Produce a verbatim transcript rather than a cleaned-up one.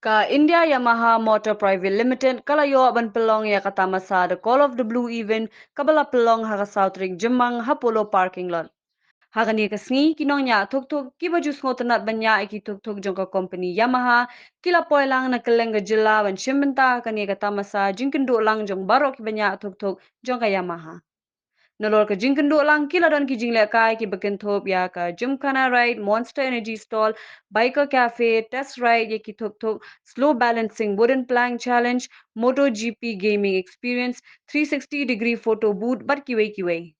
Ka India Yamaha Motor Private Limited ka la ïoh ban pynlong ïa ka tamasa The Call of the Blue event, kaba la pynlong ha ka saw tarik Jymmang ha Polo Parking Lot. Ha kane ka sngi, ki nongñiah thuk thuk kiba ju sngewtynnat ban ñiah ïa ki thuk thuk jong ka company Yamaha ki la poi lang na kylleng ka jylla ban shim bynta ha kane ka tamasa jingkynduh lang jong baroh kiba ñiah thuk thuk jong ka Yamaha. Nalor ka jingkynduh lang, ki la don ki jinglehkai kiba kynthup ïa ka Gymkhana Ride, Monster Energy Stall, Biker Cafe, Test Ride ïa ki thuk thuk, Slow Balancing Wooden Plank Challenge, Moto G P Gaming Experience, three sixty Degree Photo Booth bad kiwei kiwei.